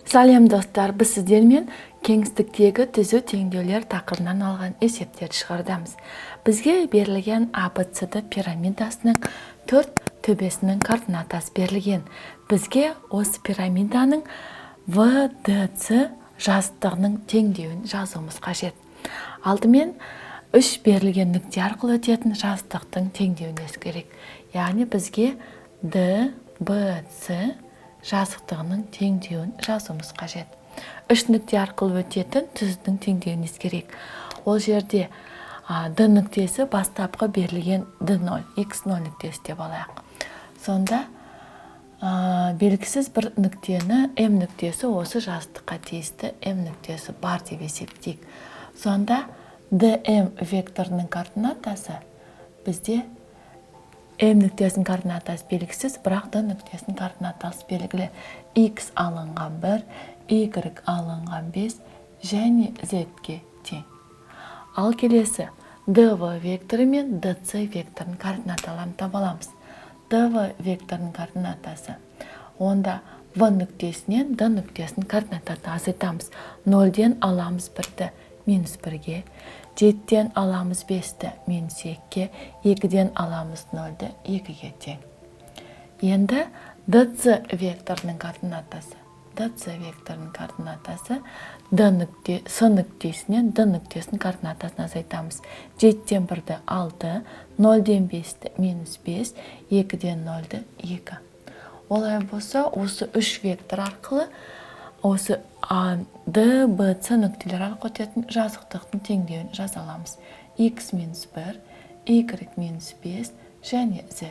Сәлем, достар! Біз сіздермен кеңістіктегі түзу теңдеулер тақырыбынан алған есептерді шығарамыз. Бізге берілген ABCD пирамидасының төрт төбесінің координатасы берілген. Бізге осы пирамиданың VDC жазықтығының теңдеуін жазуымыз қажет. Алдымен үш берілген нүкте арқылы өтетін жазықтықтың теңдеуін ескеру керек. Яғни бізге DBC жазықтығының теңдеуін жазуымыз қажет. Үш нүкте арқылы өтетін түзудің теңдеуін ескерейік. Ол жерде D нүктесі бастапқы берілген D0, X0 нүктесі деп алайық. Сонда белгісіз бір нүктені, М нүктесі, осы жазықтыққа тиісті М нүктесі бар деп есептейік. Сонда DM векторының координатасы, бізде М нүктесінің координатасы белгісіз, бірақ D нүктесінің координатасы белгілі. X алынған 1, Y алынған 5 және Z-ге тең. Ал келесі DV векторы мен DC векторының координаталарын таба аламыз. DV векторының координатасы. Онда В нүктесінен D нүктесінің координатасын азайтамыз. 0-ден аламыз 1-ді, минус 1-ге, 7-ден аламыз 5-ті, минус 2-ге, 2-ден аламыз 0-ді, 2-ге тең. Енді DC векторының координатасы. DC векторының координатасы: D нүкте, С нүктесінен D нүктесінің координатасын азайтамыз. 7-ден 1-ді 6, 0-ден 5-ті минус 5, 2-ден 0-ді 2. Олай болса, осы үш вектор арқылы, осы А, Д, Б, С нүктелер арқылы өтетін жазықтықтың теңдеуін жаза аламыз. X минус 1, Y минус 5 және Z.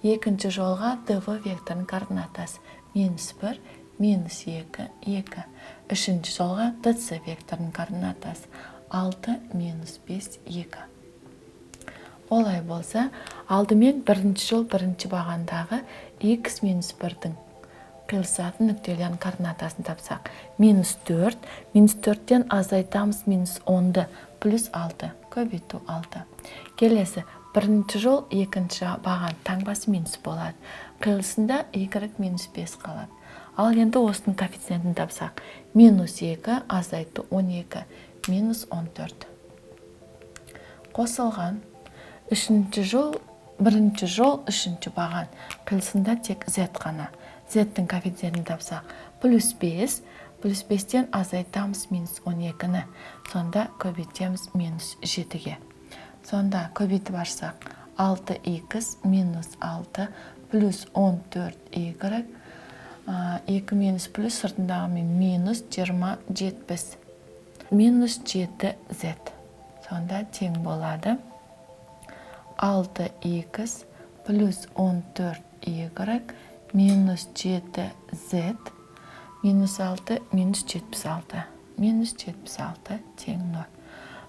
Екінші жолға DV векторының координатасы минус 1, минус 2, 2. Үшінші жолға DC векторының координатасы 6, минус 5, 2. Олай болса, алдымен бірінші жол, бірінші бағандағы x минус 1-дің қиылысатын нүктелердің координатасын тапсақ, минус 4, минус 4-тен азайтамыз минус 10-ды, плюс 6, көбейту 6. Келесі бірінші жол, екінші баған, таңбасы минус болады. Қиылысында y минус 5 қалады. Ал енді осының коэффициентін тапсақ, минус 2 азайту 12, минус 14. Қосылған үшінші жол, бірінші жол, үшінші баған, қиылысында тек z қана. Z-тің коэффициентін тапсақ, плюс 5, плюс 5-тен азайтамыз минус 12-ні, сонда көбейтеміз минус 7-ге. Сонда көбейтіп ашсақ, 6x минус 6 плюс 14y, 2 минус плюс, сыртындағы минус 20 70, минус 7z. Сонда тең болады 6x плюс 14y минус 7z минус 6 минус 76, минус 76 тең 0.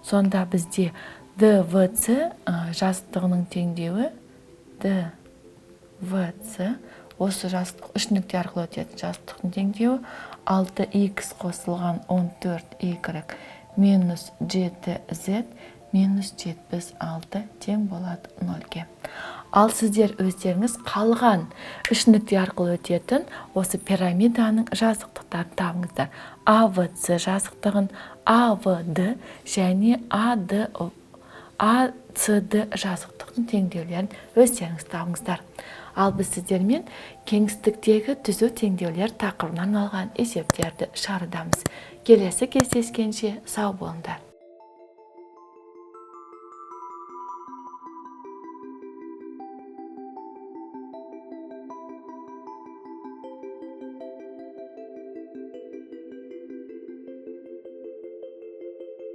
Сонда бізде ДВЦ жазықтығының теңдеуі, ДВЦ, осы жазықтық, үш нүкте арқылы өтетін жазықтықтың теңдеуі 6x қосылған 14y минус 7z минус 76 тең болады 0-ге. Ал сіздер өздеріңіз қалған үш нүкте арқылы өтетін осы пирамиданың жазықтықтарын табыңыздар. АВЦ жазықтығын, АВД және АД, АЦД жазықтықтың теңдеулерін өздеріңіз табыңыздар. Ал біз сіздермен кеңістіктегі түзу теңдеулер тақырыбынан алған есептерді шығарамыз. Келесі кездескенше сау болыңдар.